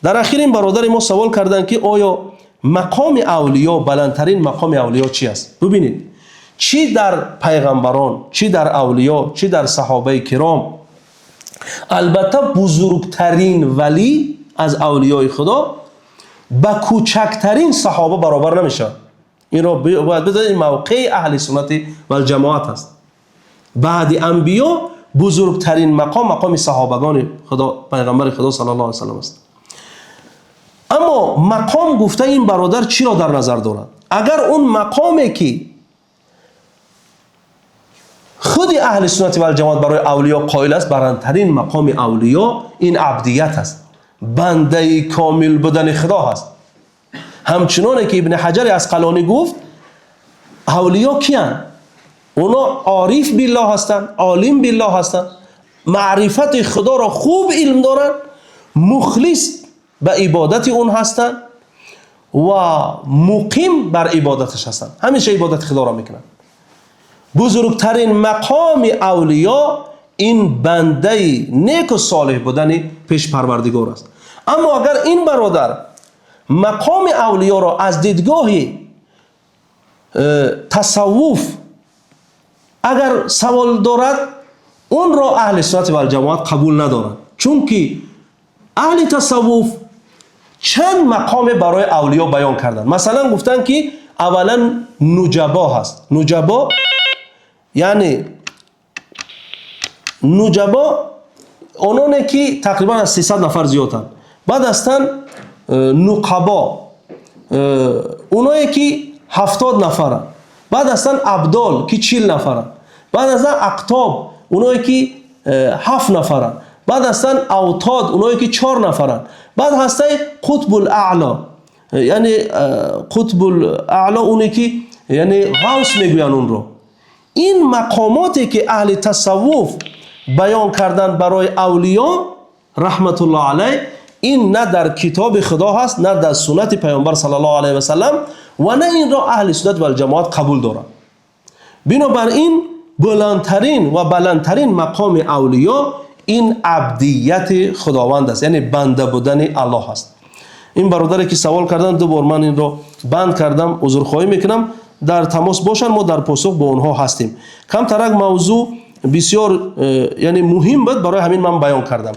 Дар ахир ин бародари мо савол карданд, ки оё мақоми авлиё, баландтарин мақоми авлиё чи аст? Бубинед, чӣ дар пайғамбарон, чӣ дар авлиё, чӣ дар саҳобаи киром, албатта, бузургтарин валӣ аз авлиёи Худо ба кӯчактарин саҳоба баробар намешавад. Инро бояд бидонед, ин мавқеи аҳли суннати валҷамоат аст. Баъди анбиё бузургтарин мақом мақоми саҳобагони Худо, пайғамбари Худо саллаллоҳу алайҳи васаллам аст. Аммо мақом гуфта ин бародар чиро дар назар дорад? Агар он мақоме, ки худи аҳли суннати валҷамоат барои авлиё қоил аст, баландтарин мақоми авлиё ин абдият аст, бандаи комил будани Худо ҳаст. Ҳамчуноне ки Ибни Ҳаҷари Асқалонӣ гуфт: авлиё киянд? Оно ориф биллоҳ ҳастанд, олим биллоҳ ҳастанд, маърифати Худоро хуб илм доранд, мухлис ба ибодати он ҳастанд ва муқим бар ибодаташ ҳастанд, ҳамеша ибодати Худоро мекунанд. Бузургтарин мақоми авлиё ин бандаи неку солеҳ будани пеш Парвардигор аст. Аммо агар ин бародар мақоми авлиёро аз дидгоҳи тасаввуф агар савол дорад, онро аҳли суннати валҷамоат қабул надорад, чунки аҳли тасаввуф чанд мақоме барои авлиё баён карданд. Масалан, гуфтанд, ки аввалан нуҷабо ҳаст. Нуҷабо, яъне нуҷабо ононе, ки тақрибан аз 300 нафар зиёданд. Баъд ҳастанд нуқабо, оное ки 70 нафаранд. Баъд ҳастанд абдол, ки 40 нафаранд. Баъд ҳастанд ақтоб, оное ки ҳафт нафаранд. Баъд ҳастанд автод, оное ки чор нафаранд. Баъд ҳастанд қутбул аъло, яъне қутбул аъло оне ки, яъне ғавс мегӯянд онро. Ин мақомоте, ки аҳли тасаввуф баён карданд барои авлиё, раҳматуллоҳ алайҳ, ин на дар китоби Худо ҳаст, на дар суннати Паёмбар саллаллоҳу алайҳи васаллам ва на инро аҳли суннат валҷамоат қабул доранд. Бинобар ин баландтарин ва баландтарин мақоми авлиё ин абдияти Худованд аст, яъне банда будани Аллоҳ аст. Ин бародаре, ки савол карданд, ду бор ман инро банд кардам, узрхоҳӣ мекунам. Дар тамос бошанд, мо дар посух бо онҳо ҳастем. Камтарак мавзӯъ бисёр яъне муҳим буд, барои ҳамин ман баён кардам.